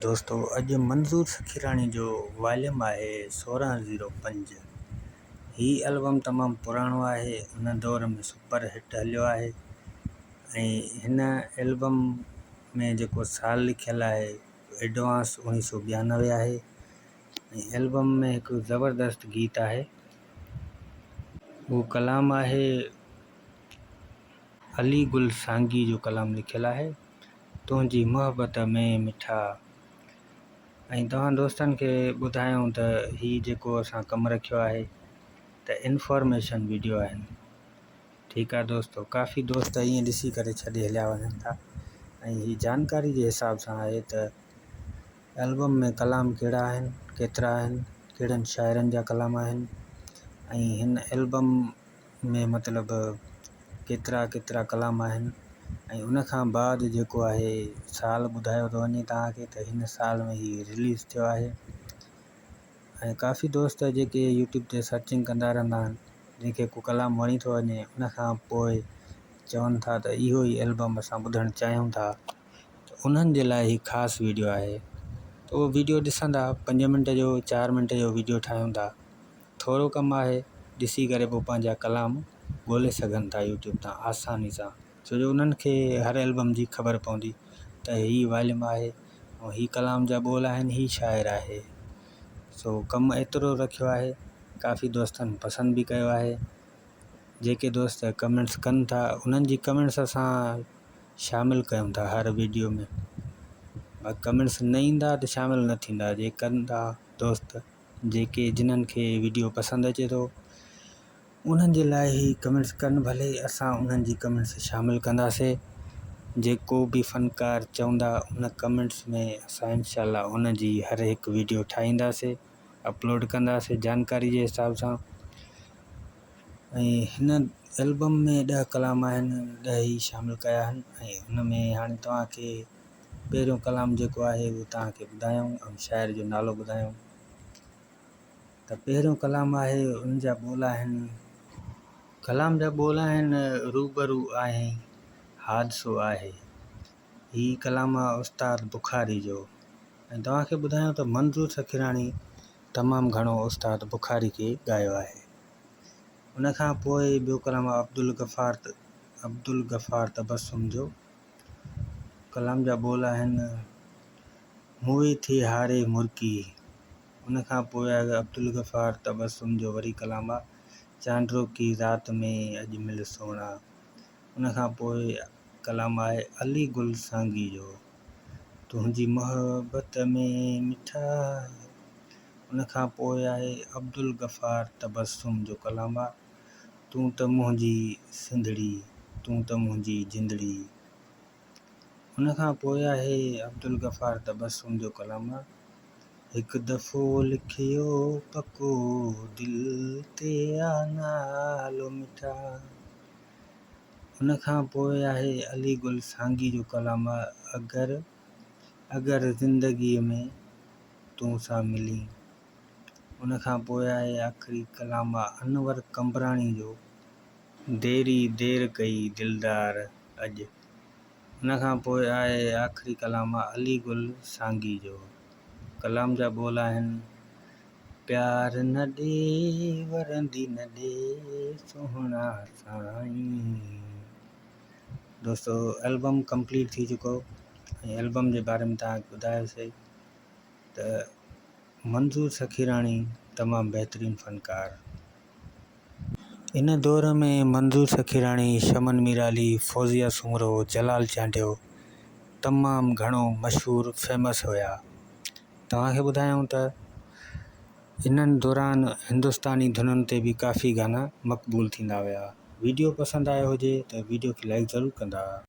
دوستو اڄ منظور سکيراڻي جو واليم آهي 16 زيرو پنج هي البم تمام پراڻو آهي ان دور ۾ سپر هٽ هليو آهي ۽ هن البم ۾ جيڪو سال لکيل آهي ايڊوانس 1992 آهي ۽ البم ۾ هڪ زبردست گيت آهي اهو ڪلام آهي علي گل سانگي جو ڪلام لکيل آهي تنهنجي محبت ۾ مٺا ۽ توهان دوستن کي ٻڌايون ته هي جيڪو اسان ڪم رکيو آهي ته انفارميشن ويڊيو آهن ٺيڪ آهي دوستو ڪافي دوست ائين ڏسي ڪري ڇڏي هليا وڃن ٿا ۽ هي جانڪاري جي حساب سان آهي ته البم ۾ ڪلام ڪهڙا آهن ڪيترا آهن ڪهڙن شاعرن جا ڪلام آهن ۽ هن البم ۾ مطلب ڪيترا ڪيترا ڪلام آهن ۽ ان کان بعد جيڪو آهي سال ٻڌايو ٿو وڃي توهان کي ته هن سال ۾ هي رليز ٿيو آهي ۽ ڪافي دوست جيڪي يوٽيوب تي سرچنگ ڪندا رهندا آهن جنهن کي ڪو ڪلام وڻي ٿو وڃي ان کان پوء چون ٿا ته اهو ئي البم اسان ٻڌڻ چاهيون ٿا ته انهن جي لاء هي خاص ويڊيو آهي ته اهو ويڊيو ڏسندا پنج منٽ جو چار منٽ جو ويڊيو ٺاهيون ٿا ٿورو ڪم آهي ڏسي ڪري پوء پنهنجا ڪلام ڳولي سگهن ٿا يوٽيوب تان آساني سان ڇو جو انهن کي هر البم جي خبر پوندي ته هي واليم آهي ۽ هي ڪلام جا ٻول آهن هي شاعر آهي سو ڪم ايترو رکيو آهي ڪافي دوستن پسند به ڪيو آهي جيڪي دوست ڪمينٽس ڪن ٿا انهن جي ڪمينٽس اسان شامل ڪيون ٿا هر ويڊيو ۾ باقي ڪمينٽس نه ايندا ته شامل نه ٿيندا جي ڪن ٿا دوست جيڪي جنھن کي وڊيو پسند اچي ٿو انھن جي لاء ھي ڪمينٽس ڪن ڀلي اسان انھن جي ڪمينٽس شامل ڪنداسي جيڪو به فنڪار چوندا ان ڪمينٽس ۾ اسان انشاء الله ان جي ھر ھڪ وڊيو ٺاھينداسي اپلوڊ ڪنداسي جانڪاري جي حساب سان ۽ ھن البم ۾ ڏھ ڪلام آھن ڏھ ئي شامل ڪيا آھن ۽ ان ۾ ھاڻي توھان کي پهريون ڪلام جيڪو آهي اهو توهان کي ٻڌايائون ۽ شاعر جو نالو ٻڌايائون ته پهريون ڪلام آهي ان جا ٻول آهن. ڪلام جا ٻول آهن روبرو آهين حادثو آهي. هي ڪلام آهي استاد بخاري جو ۽ توهان کي ٻڌايان ته منظور سکيراڻي تمام گهڻو استاد بخاري کي ڳايو آهي. ان کان پوء ٻيو ڪلام آهي عبدالغفار عبدالغفار تبسم جو. ڪلام جا ٻول آهن، موئي ٿي هاري مرڪي. ان کان پوء آهي عبدالغفار تبسم جو وري ڪلام آ، چانڊروڪي رات ۾ اڄ مل سهڻا. ان کان پوء ڪلام آهي علي گل سانگي جو، تنهنجي محبت ۾ مٺا. ان کان پوء آهي عبدالغفار تبسم جو ڪلام آ، تون ته منهنجي سنڌڙي، تون ته منهنجي جندڙي. ان کان پوء آهي عبدالغفار تبسم جو ڪلام هڪ دفعو لکيو پڪو دل تي آ نالو مٺا. ان کان پوء آهي علي گل سانگي جو ڪلام اگر اگر زندگيء ۾ تون سان ملين. ان کان پوء آهي آخري ڪلام انور قمبراڻي جو. ديري دير ڪئي دلدار اڄ. ان کان پوء آهي آخري ڪلام علي گل سانگي جو. ڪلام جا ٻول آهن، پيار نه ڏي ورندي نه ڏي سهڻا سائين. دوستو البم ڪمپليٽ ٿي چڪو ۽ البم جي باري ۾ توهان کي ٻڌايوسي ته منظور سخيراڻي تمام بهترين فنڪار. ان دور ۾ منظور سخيراڻي، شمن ميرالي، فوزيه سومرو، جلال چانڊيو تمام گهڻو مشهور فيمس هيا. توهان کي ٻڌايائون ته انهن دوران هندستاني ڌنن تي به ڪافي گانا مقبول ٿيندا ويا. ويڊيو پسند آيو هجي ته ويڊيو کي لائيڪ ضرور ڪندا.